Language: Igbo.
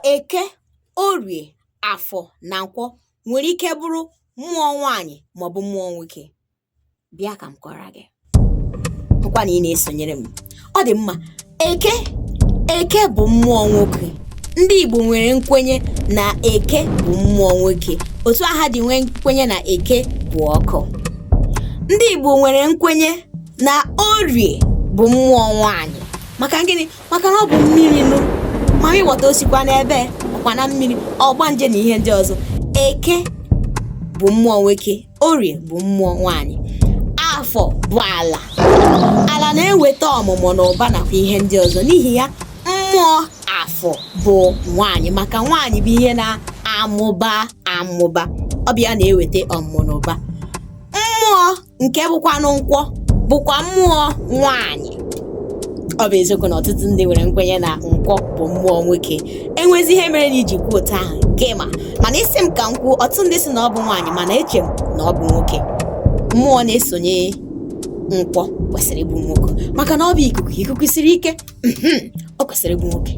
Eke, Orie, Afọ na Nkwọ nwere ike bụrụ mmụọ nwaanyị maọbụ mmụọ nwoke? Bịa ka m kọrọ gị. Hụkwa na ị na-esonyere m. Ọ dị mma. Eke, Eke bụ mmụọ nwoke. Ndị Igbo nwere nkwenye na Eke bụ mmụọ nwoke, otu a ha dị nwee nkwenye na Eke bụ ọkụ. Ndị Igbo nwere nkwenye na Orie bụ mmụọ nwaanyị. Maka gịnị? Maka na ọ bụ mmiri nụ mami wọta, o sikwa n'ebe ọkwa na mmiri, ọgbanje na ihe ndị ọzọ. Eke bụ mmụọ nwoke, Orie bụ mmụọ nwaanyị. Afọ bụ ala. Ala na-eweta ọmụmụ na ụba nakwa ihe ndị ọzọ. N'ihi ya, mmụọ Afọ bụ nwaanyị, maka nwaanyị bụ ihe na-amụba amụba, ọ bụ ya na-eweta ọmụmụ na ụba. Mmụọ nke bụkwanụ Nkwọ bụkwa mmụọ nwaanyị. Ọ bụ eziokwu na ọtụtụ ndị nwere nkwenye na Nkwọ bụ mmụọ nwoke. Enwezi ihe mere na iji kwuo otu ahụ nke ma, mana ị sị m ka m kwuo, ọtụtụ ndị sị na ọ bụ nwaanyị, mana eche m na ọ bụ nwoke. Mmụọ na-esonye Nkwọ kwesịrị ịbụ nwoke, maka na ọ bụ ikuku. Ikuku siri ike. Ọ kwesịrị ịbụ nwoke.